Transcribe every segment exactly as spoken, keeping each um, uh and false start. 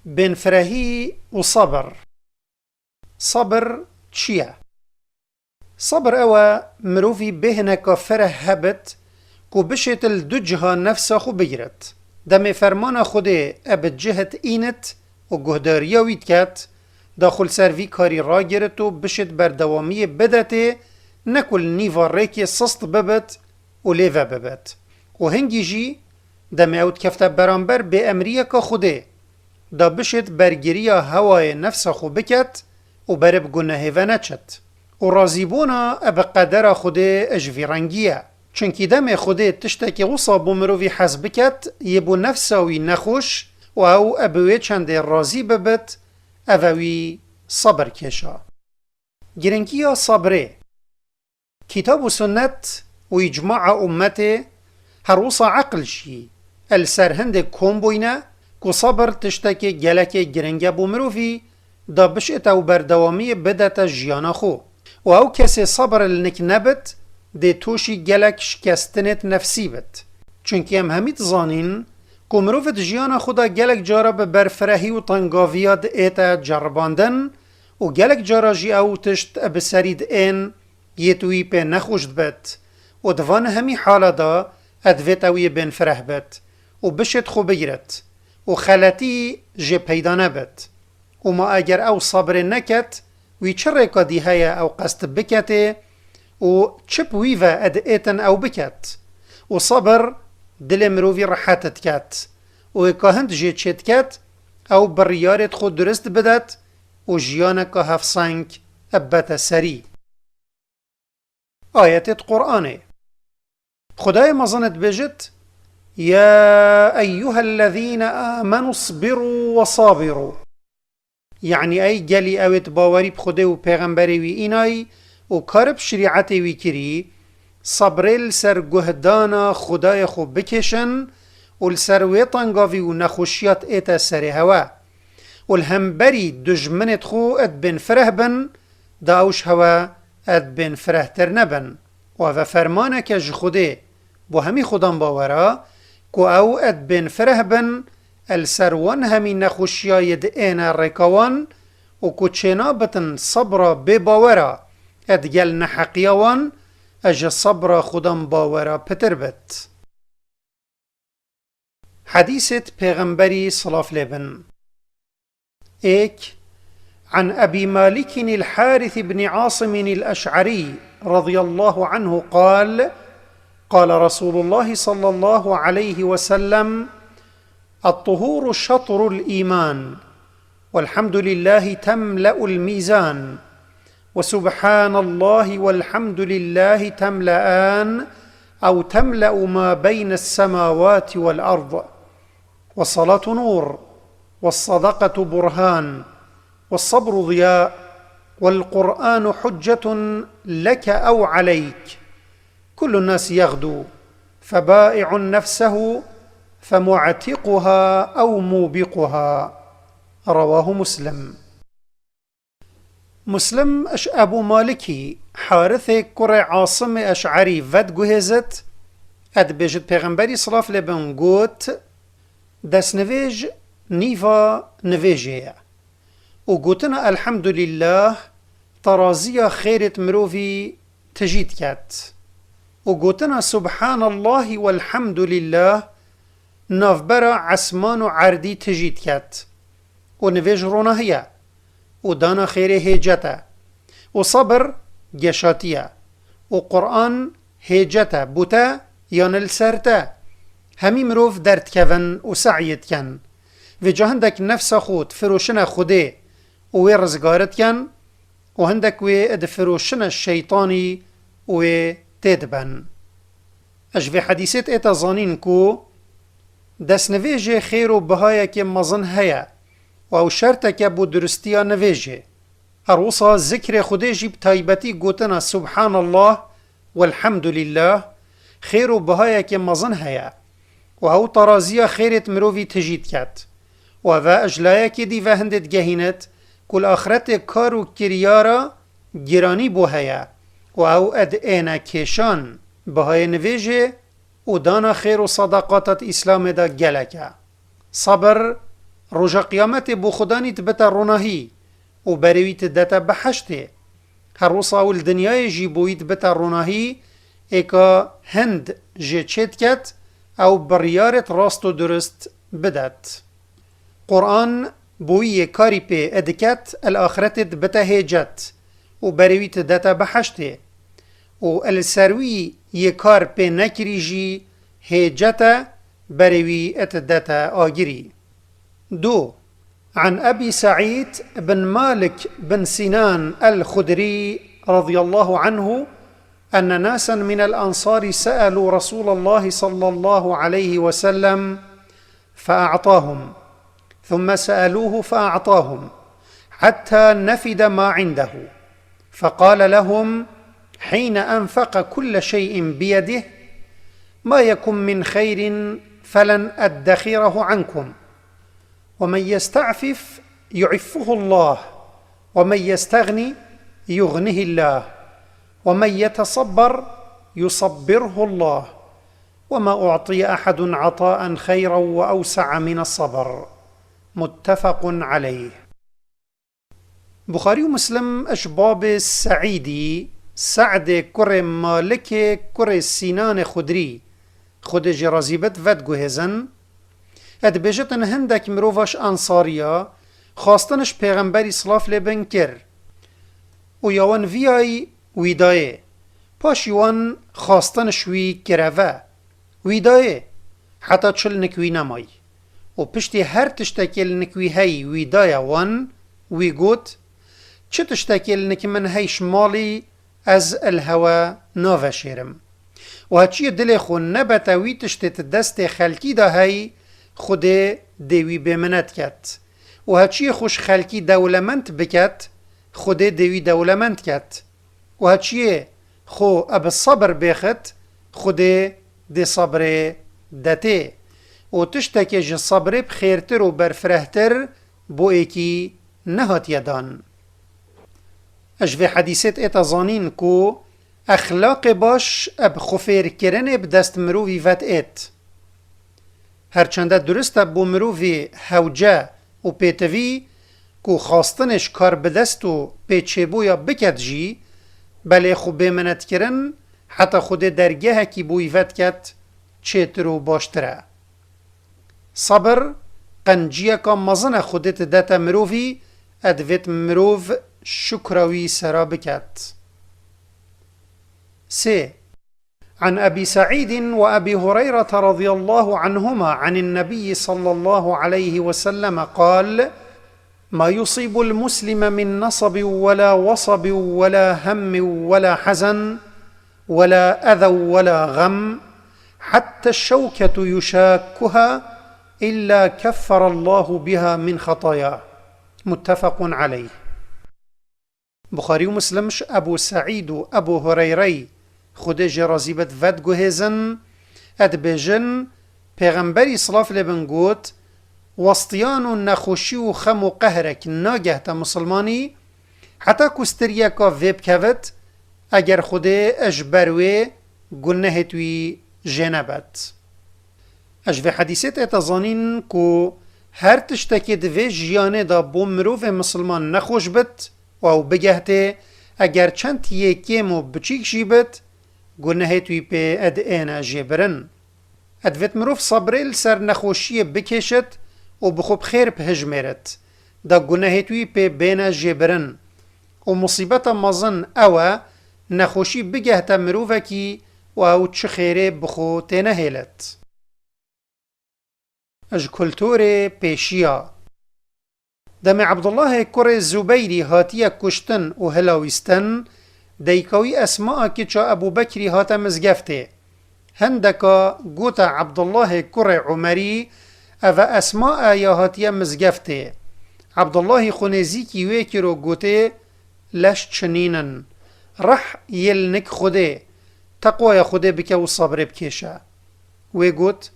Bênfirehî û sabir. Sabir çi ye? Sabir ew e, mirovî bêhneka fireh hebit ku bişêt li du ciha nefsa xwe bigirit. Demê fermana Xwedê e bi cihit înit û guhdariya wî diket, da xwe li ser vî karî ragirit û bişêt berdewamiyê bidetê, ne ku li nîva rêkê sist bibit û lê vebibit. Û hingî jî demê ew dikefte beramber bêemriyeka Xwedê, da bişêt bergiriya hewayê nefsa xwe biket û berê bi gunehê ve neçit. Û razîbûna e bi qedera Xwedê ji vî rengî ye. Çunkî demê Xwedê tiştekî wisa bo mirovî hez biket, yê bo nefsa wî nexweş û ew e bi wê çendê razî bibit, ev e wî sabir kêşa. Giringiya sabrê. Kitab û sunnet û îcmaa ummetê, her wisa eqil jî, li ser hindê kom bûyne ku sabir tiştekê gelekê giring e bo mirovî, da bişête û berdewamiyê bidete jiyana xwe. Û ew kesê sabir li nik nebit, dê toşî gelek şikestinêt nefsî bit. Çunkî em hemî dizanîn ku mirov di jiyana xwe de gelek cara bi berfirehî û tengaviya diête ceribandin û gelek cara jî ew tişt bi serî diên yêt wî pê nexweş dibit û di van hemî hala de e divêt ew yê bênfireh bit û bişêt xwe bigirit û xeletî jê peyda nebit. Û ma eger ew sabrê neket, wî çi rêka dî heye ew qest biketê û çi bi wî ve e diêtin ew biket? Û sabir dilê mirovî rehet diket û ê ka hind jê çêdiket, ew biriyarêt xwe durist bidet û jiyaneka hevseng bibete serî. Ayetêt Qur'anê. Xwedayê mezin dibêjit, "Ya eyyuhellezîne amenu sbiru ve sabiru." Yanî ey gelî ewêt bawerî bi Xwedê û pêxemberê wî înay û kar bi şerîetê wî kirî, sabrê li ser guhdana Xwedayê xwe bikêşin û li ser wê tengavî û nexweşiya diête serê hewe. Û li hemberî dijminêt xwe dibên fireh bin, da ew ji hewe dibên firehtir nebin. Û ev e fermaneke ji Xwedê bo hemî xudan bawera, ku ew dibên fireh bin, li ser wan hemî nexweşiya yê diêne rêka wan û ku çênabitin sabra bêbawera digel neheqiya wan, ji sabra xudan bawera pitir bit. Hedîsêt Pêxemberî silav lê bin. Êk, عن أبي مالك الحارث بن عاصم الأشعري رضي الله عنه قال: قال رسول الله صلى الله عليه وسلم: الطهور شطر الإيمان، والحمد لله تملأ الميزان، وسبحان الله والحمد لله تملأان، أو تملأ ما بين السماوات والأرض. والصلاة نور، والصدقة برهان، والصبر ضياء، والقرآن حجة لك أو عليك. كل الناس يغدو، فبائع نفسه فمعتقها أو موبقها. رواه مسلم. Muslim ji Ebû Malikî, Harithê kurê Asimê Eş'erî vediguhêzit, e dibêjit Pêxemberî silav lê bin got, destnivêj nîva nivêjê ye. Û gotina Elhamdulillah teraziya xêrêt mirovî tijî diket. Û gotina Subhanallahi welhamdulillah navbera esman û erdî tijî diket. Û nivêj ronahî ye. Û dana xêrê hêcet e. Û sebir geşatî ye. Û Quran hêcet e bo te yan li ser te. Hemî mirov derdikevin û se'yê dikin. Vêca hindek nefsa xwe difiroşine Xwedê û wê rizgar dikin û hindek wê difiroşine şeytanî û wê têdibin. Ji vê hedîsê diête zanîn ku destnivêjê xêr û bihayekê mezin heye û ew şerteke bo duristiya nivêjê. Her wisa zikrê Xwedê jî bi taybetî gotina Subhanallah welhamdulillah xêr û bihayekê mezin heye û ew teraziya xêrêt mirovî tijî diket. Û ev e ji layekê dî ve hindê digehînit ku li axretê kar û kiryara giranî bo heye û ew e diêne kêşan. Bihayê nivêjê û dana xêr û sedeqata di Îslamê de gelek e. Sebir Roja qiyametê bo Xudanî dibite ronahî û berê wî didete behiştê. Her wisa û li dinyayê jî bo wî dibite ronahî, êka hind jê çêdiket, ew biryarêt rast û durist bidet. Quran bo wî yê karî pê diket, li axretê dibite hêcet û berê wî didete behiştê. Û li ser wî yê kar pê nekirî jî hêcet e, berê wî didete agirî. Du. عن أبي سعيد بن مالك بن سنان الخدري رضي الله عنه أن ناسا من الأنصار سألوا رسول الله صلى الله عليه وسلم فأعطاهم، ثم سألوه فأعطاهم، حتى نفد ما عنده، فقال لهم حين أنفق كل شيء بيده: ما يكن من خير فلن أدخره عنكم، ومن يستعفف يعفه الله، ومن يستغن يغنه الله، ومن يتصبر يصبره الله، وما أعطي أحد عطاء خيرا وأوسع من الصبر. متفق عليه. Buxarî û Muslim ji babê Seîdî, Se'dê kurê Malikê kurê Sînanê Xudrî, Xwedê jê razî bit, vediguhêzin. Dibêjit, hindek mirova ji Ensariya xwestin ji Pêxemberî silav lê bin kir û ya wan viyayî wî dayê. Paşî wan xwestin ji wî kireve. Wî dayê, heta çi li nik wî nemayî. Û piştî her tiştekê li nik wî heyî wî daye wan, wî got, çi tiştekê li nik min hey ji malî, ez li hewe naveşêrim. Û heçiyê dilê xwe nebete wî tiştê di destê xelkî de hey, Xwedê dê wî bêminet ket. Û heçiyê xwe ji xelkî dewlemend biket, Xwedê dê wî dewlemend ket. Û heçiyê xwe bi sebir bêxit, Xwedê dê sebrê detê. Û tiştekê ji sebrê bi xêrtir û berfirehtir bo êkî nehatiye dan. Ji vê hedîsê êta zanîn ku exlaqê baş bi xwefêrkirinê bi dest mirovî vet êt. Her çende durist e bo mirovî hewce û pêtivî ku xwestinê ji kar bidest û pê çêbûya biket jî, belê xwe bêminetkirin heta Xwedê dergehekî bo wî vediket çêtir û baştir e. Sebir qenciyeka mezin e Xwedê didete mirovî, e divêt mirov şukra wî sera biket. Sê. عن أبي سعيد وأبي هريرة رضي الله عنهما عن النبي صلى الله عليه وسلم قال: ما يصيب المسلم من نصب ولا وصب ولا هم ولا حزن ولا أذى ولا غم حتى الشوكة يشاكها إلا كفر الله بها من خطاياه. متفق عليه. Buxarî û Muslim ji Ebû Seîd û Ebû Hureyreyî, Xwedê jê razî bit, vediguhêzin, e dibêjin, Pêxemberî silav lê bin got, westiyan û nexweşî û xem û qehrek nagehte misilmanî, heta ku striyeka vê bikevit, eger Xwedê ji ber wê gunehêt wî jê nebet. Ji vê hedîsê tête zanîn ku her tiştekê di vê jiyanê de bo mirovê misilman nexweş bit û ew bigehtê, eger çend yê kêm û biçîk jî bit, gunehêt wî pê diêne jêbirin. Divêt mirov sebrê li ser nexweşiyê bikêşit û bi xwe bi xêr bihijmêrit, da gunehêt wî pê bêne jêbirin. Û musîbeta mezin ew e, nexweşî bigehte mirovekî û ew çi xêrê bi xwe tênehêlit. Ji kulturê pêşiya. Demê Ebdullahê kurê Zubeyrî hatiye kuştin û hilawîstin, dayika wî Esmaa kiça Ebû Bekrî hate mizgeftê. Hindeka gote Ebdullahê kurê Umerî, eve Esma e ya hatiye mizgeftê. Ebdullahî xwe nêzîkî wê kir û gotê, leş çinînin. Rih yê li nik Xwedê, teqwaya Xwedê bike û sebrê bikêşe. Wê got,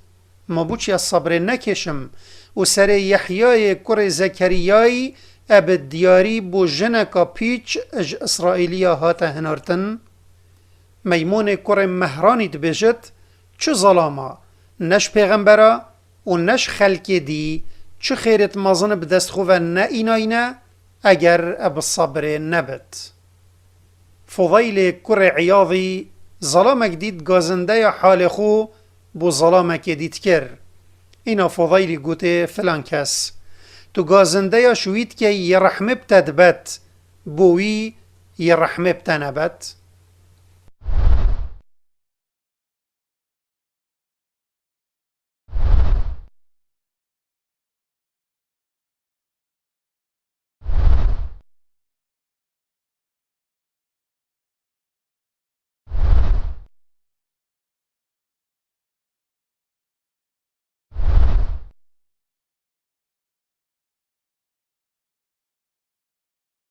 ma boçi ez sebrê nekêşim û serê Yehyayê kurê Zekeriyayî e bi diyarî bo jineka pîç ji Îsraîliya hate hinartin? Meymonê kurê Mehranî dibêjit, çi zelama, ne ji pêxembera û ne ji xelkê dî Çi xêrêt mezin bi dest xwe ve neînayne, eger bi sebrê nebit. Fudaylê kurê Îyadî zelamek dît gazindeya halê xwe bo zelamekê dî dikir. Îna Fudaylî gotê filan kes, tu gazindeya ji wî dikey yê rehmê bi te dibet, bo wî yê rehmê bi te nebet?